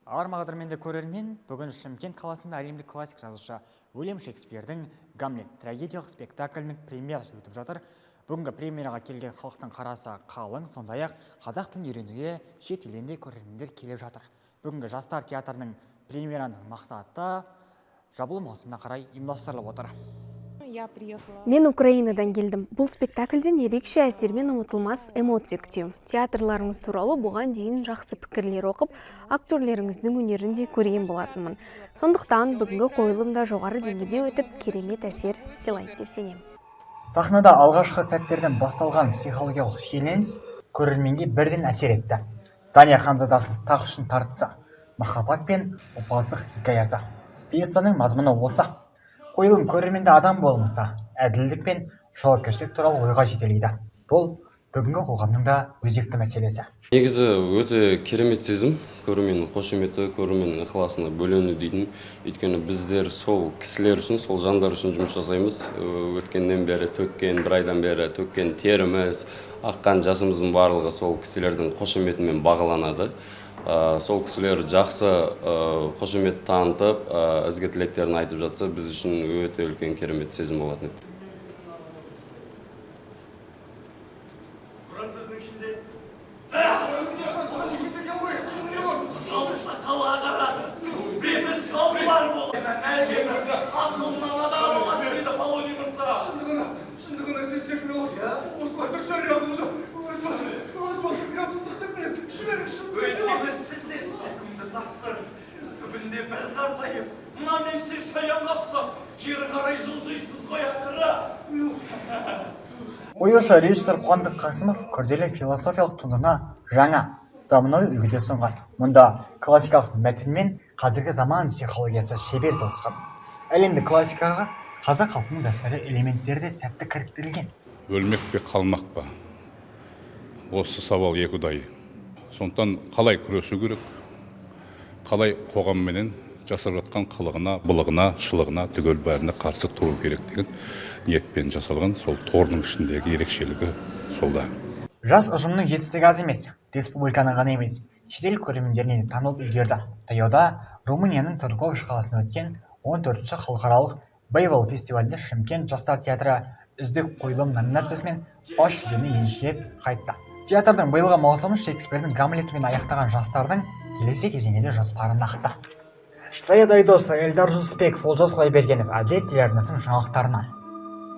Арма қадірменді көрермен, бүгін Шымкент қаласында әлемдік классик жазушы Уильям Шекспирдің «Гамлет» трагедиялық спектаклінің премьерасы өтіп жатыр. Бүгінгі премьераға келген халықтың қарасы қалың, сондай-ақ қазақ тілін үйренуге шет елден де көрермендер келіп жатыр. Бүгінгі Жастар театрының премьераның мақсаты жабылу маусымына қарай ұйымдастырылып отыр. Я приехала. Мен Украинадан келдім. Бұл спектакльден ерекше әсер мен ұмытылмас эмоция күтемін. Театрларыңыз туралы бұған дейін жақсы пікірлер оқып, актерлеріңіздің өнерін де көрген болатынмын. Сондықтан бүгінгі қойылым да жоғары деңгейде өтіп, керемет әсер сыйлайды деп сенемін. Сахнада алғашқы сәттерден басталған психологиялық шиеленіс көрерменге бірден әсер етті. Дания ханзадасының тақ үшін тартысы, махаббат пен опасыздық хикаясы. Пьесаның мазмұны осы. Қойылым көрерменді адам болмысы, әділдік пен жауапкершілік туралы ойға жетелейді. Бұл бүгінгі қоғамның да өзекті мәселесі. Негізі, өте керемет сезім, көрерменнің қошеметі, көрерменнің ықыласына бөлену дейтін. Өйткені біздер сол кісілер үшін, сол жандар үшін жұмыс жасаймыз. Өткеннен бері төккен, бір айдан бері төккен теріміз, аққан жасымыздың барлығы сол кісілердің қошеметімен бағаланады. Сол кісілер жақсы қошемет танытып, ізгі тілектерін айтып жатса, біз үшін өте үлкен керемет сезім болатын еді. Француздың ішінде шал сақалы ағарады, беті шалбар болады, ақылынан адам болады дейді Полоний мырза. Шындығына, шындығына сенсек, милорд, осыларды жария қылуды өз басым, өз басым ұятсыздық деп білемін. Жіберіңізші, милорд. Өйткені сіз де сүйкімді, тақсыр. Түбінде бір қартайып, мына менше шаянға ұқсап, кері қарай жылжисыз ғой ақыры. Қоюшы режиссер Қуандық Қасымов күрделі философиялық туындыны жаңа, заманауи үлгіде ұсынған. Мұнда классикалық мәтін мен қазіргі заман психологиясы шебер тоғысқан. Әлемдік классикаға қазақ халқының дәстүрлі элементтері де сәтті кіріктірілген. Өлмек пе, қалмақ па, осы сауал екіұдай. Сондықтан қалай күресу керек, қалай қоғамменен жасап жатқан қылығына, былығына, шылығына, түгел бәріне қарсы тұру керек деген ниетпен жасалған. Сол тордың ішіндегі ерекшелігі солда. Жас ұжымның жетістігі аз емес. Республиканың ғана емес, шетел көрермендеріне де танылып үлгерді. Таяуда Румынияның Тырговиш қаласында өткен 14-ші халықаралық Бейвел фестивалінде Шымкент жастар театры «Үздік қойылым» номинациясымен бас жүлдені еншілеп қайтты. Театрдың биылғы маусымын Шекспирдің «Гамлетімен» аяқтаған жастардың келесі кезеңге де жоспары нақты. Саят Айдосов, Эльдар Жүсіпбеков, Олжас Құдайбергенов, Әділет телеарнасының жаңалықтарынан.